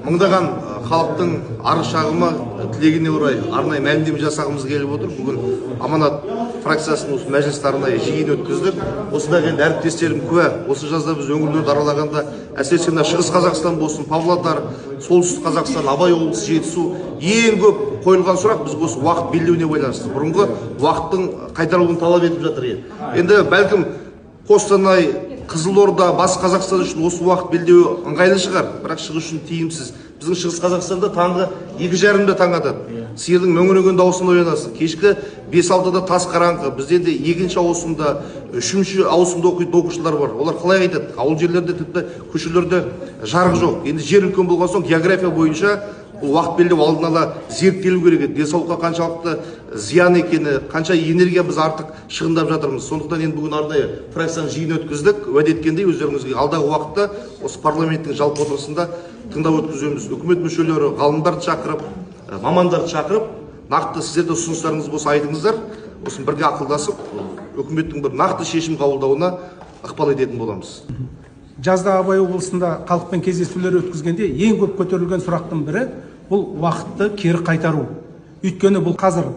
Мыңдаған халықтың арыз шағымы, тілегіне орай арнайы мәлімдеме жасағымыз келіп отыр. Бүгін «Аманат» фракциясының осы мәжілісте арнайы жиын өткіздік. Осындағы енді әріптестерім куә, осы жазда біз өңірлерді аралағанда, әсіресе мына Шығыс Қазақстан болсын, Павлодар, Солтүстік Қазақстан, Абай облысы, Жетісу, ең көп қойылған сұрақ бізге осы уақыт белдеуіне байланысты. Бұрынғы уақыттың қайтарылуын талап етіп жатыр ел. Енді бәлкім, Қостанай, Қызылорда, Батыс Қазақстан үшін осы уақыт белдеуі ыңғайлы шығар, бірақ шығыс үшін тиімсіз. Біздің Шығыс Қазақстанда таңғы 2:30-да таң атады. Сиырдың мөңіреген дауысынан оянасың. Кешкі 5-6-да тас қараңғы. Бізде енді екінші ауысымда, үшінші ауысымда оқитын оқушылар бар. Олар қалай айтады? Ауыл жерлерде тіпті көшелерде жарық жоқ. Енді жер үлкен болған соң, география бойынша бұл уақыт белдеу алдын ала зерттелу керек еді. Денсаулыққа қаншалықты зиян екені, қанша энергия біз артық шығындап жатырмыз. Сондықтан енді бүгін арнайы фракцияның жиын өткіздік. Уәде еткендей, өздеріңізге алдағы уақытта осы парламенттің жалпы отырысында тыңдау өткіземіз. Үкімет мүшелері, ғалымдарды шақырып, мамандарды шақырып, нақты сіздерде ұсыныстарыңыз болса, айтыңыздар. Осыны бірге ақылдасып, үкіметтің бір нақты шешім қабылдауына ықпал ететін боламыз. Жазда Абай облысында халықпен кездесулер өткізгенде ең көп көтерілген сұрақтың бірі бұл уақытты кері қайтару. Өйткені бұл қазір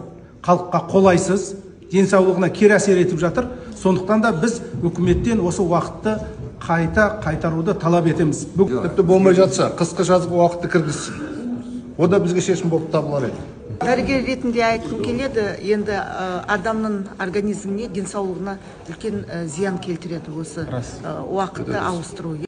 халыққа қолайсыз, денсаулығына кері әсер етіп жатыр. Сондықтан да біз үкіметтен осы уақытты қайта қайтаруды талап етеміз. Тіпті болмай жатса, қысқы, жазғы уақытты кіргізсін. О да бізге шешім болып табылар еді. Дәрігер ретінде айтқым келеді енді, адамның организміне, денсаулығына үлкен зиян келтіреді осы уақытты ауыстыру.